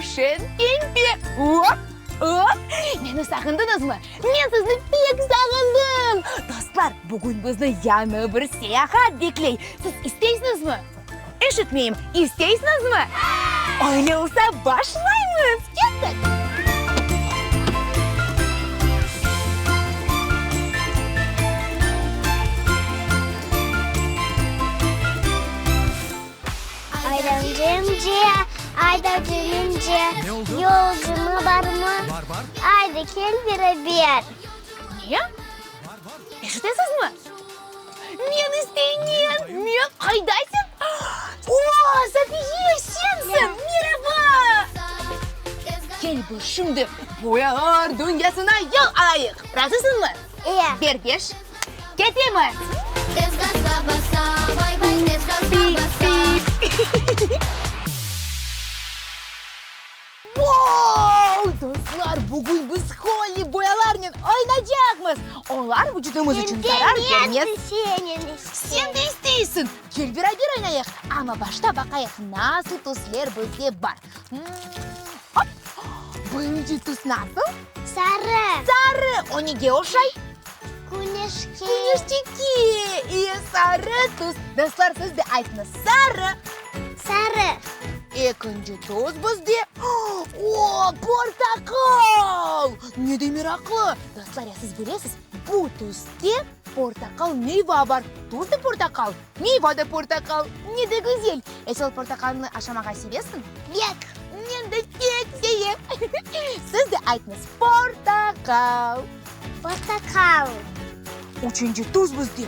Ruşen pembe. Op, op! Meni sağındıñızmı? Men sizni pek sağındım! Dostlar, bugün bizni yañı bir seyahat bekley. Siz isteysiñizmi? Eşitmeyim, isteysiñizmi? Öyle olsa, başlaymız! Kettik! Aydancımca, ayda dönünce, Yolcumı barmı? Ayda kel beraber. Ne? Eşitesizmi? Men isteymen! Men qaydasıñ? O, Safiye, sensiñ! Meraba! Kel biz şimdi boyalar dünyasına yol alayıq. Razısıñmı? E. Ber beş. Ketemiz! Tez gazğa basa, vay vay tez gazğa basa. Vau! Dostlar, bugün biz Holli boyalarnen oynaycaqmız. Olar vucudımız içün zarar bermez. Sen de isteysiñ. Kel beraber oynayıq. Amma başta baqayıq, nasıl tüsler bizde bar. Hop! Birinci tüs nasıl? Sarı. Sarı. O nege oşay? Küneşke. Küneşçikke. E, sarı tüs. Dostlar, siz de aytıñız, sarı. Sarı. Ekinci tüs bizde, o, portaqal! Ne de meraqlı! Dostlar, ya siz bilesiz, bu tüste portaqal meyva bar. Tüs de portaqal, meyva da portaqal. Ne de güzel! Esel, portaqalnı aşamağa sevesiñ? Bek! Men de pek sevem. Siz de aytıñız, portaqal. Portaqal. Üçünci tüs bizde,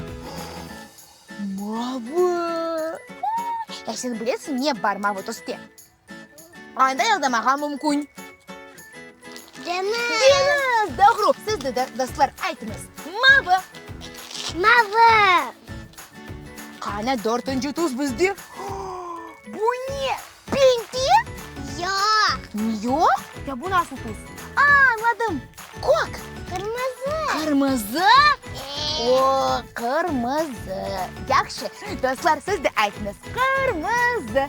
Mavı! Ya sen bilesiñ, ne bar mavı tüste? Anda yaldamağa mümkün. Deñiz. Deñiz, doğru. Siz de, dostlar, aytıñız, mavı. Mavı. Qana dörtünci tüs bizde? Bu ne? Pembe? Yoq. Yoq? Ya bu nasıl tüs? A, añladım. Kök. Qırmızı. Qırmızı? O, qırmızı. Yahşı. Dostlar, siz de aytıñız. Qırmızı.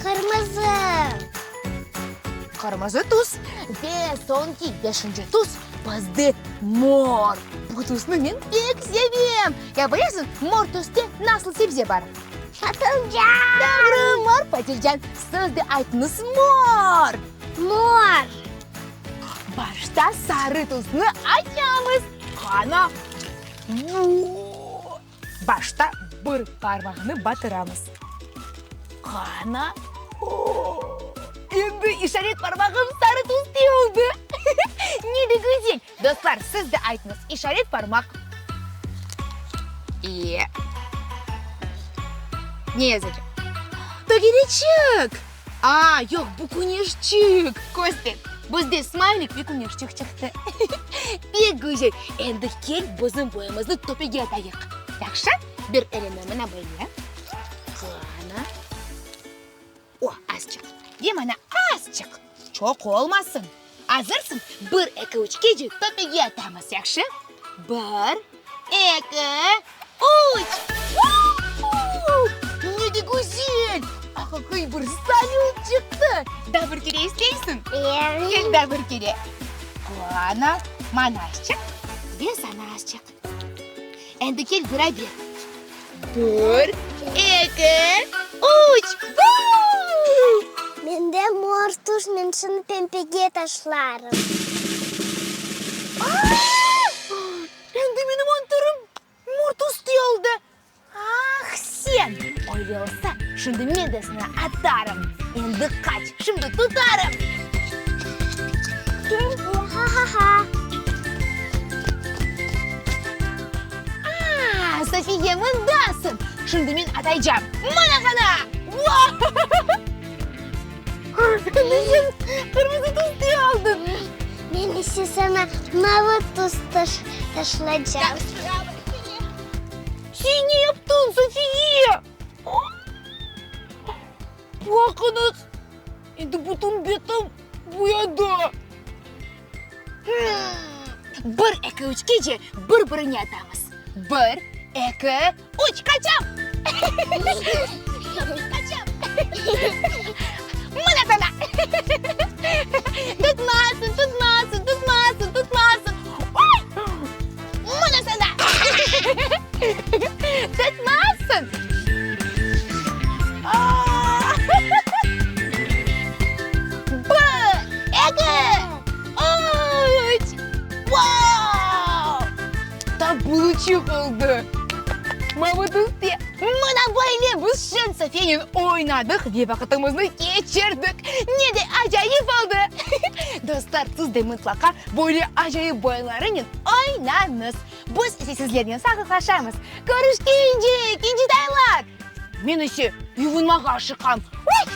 Qırmızı. Qırmızı tüs. Ve soñki, beşinci tüs bizde mor. Bu tüsni men pek sevem. Ya bilesiñ, mor tüste nasıl sebze bar? Patılcan. Doğru, mor patılcan. Siz de aytıñız, mor. Mor. Başta sarı tüsni açamız. Qana? Başta bir parmağını batıramız. Qana? Endi işaret parmağım sarı tüste oldı. Ne de güzel! Dostlar, siz de aytıñız, işaret parmaq. E. Ne yazacaq? Tögereçik! A, yoq, bu küneşçik! Köster, bizde smaylik ve küneşçik çıqtı. Pek güzel! Endi kel, bizim boyamıznı töpege atayıq. Yahşı? Bir elini mına böyle. Qana. O, azçıq. Ve mana azçıq. Çoq olmasın. Azırsıñ? Bir, eki, üçkece töpege atamız, yahşı? Bir, eki, üç! Vuu! Ne de güzel! Aqiqiy bir salüt çıqtı! Daa bir kere isteysiñ? Evet. Kel daa bir kere. Qana, mana azçıq ve sana azçıq. Endi kel beraber. Bir, eki, üç! Vuu! Mende mor tüs, men şunı pempege taşlarım. Endi menim anterım mor tüste oldı. Ah, sen! Öyle olsa, şimdi men de saña atarım. Endi qaç, şimdi tutarım. Ha-ha-ha! Ah, Safiye, mındasıñ! Şimdi men ataycam. Mına saña! Endi sen qırmızı tüste aldıñ. Men ise saña mavı tüs taşlaycam. Sen ne yaptıñ, Safiye? Baqıñız, endi bütün betim boyadı. Bir, eki, üçkece bir-birine atamız. Bir, eki, üç, qaçam! Qaçam! Mına saña! Tutmasın, tutmasın, tutmasın, tutmasın. Oy! Mına saña! Tutmasın! Bir, eki, üç! Vau! Tabulçıq oldı! Mamut uste, mına böyle biz şeñ Safiyenen oynadıq ve vaqıtımıznı keçirdik. Ne de acayip oldı! Dostlar, siz de mıtlaqa böyle acayip oyunlarınen oynañız. Biz ise sizlernen sağlıqlaşamız. Körüşkence, kincitaylar! Men ise yuvunmağa aşıqam. Uy!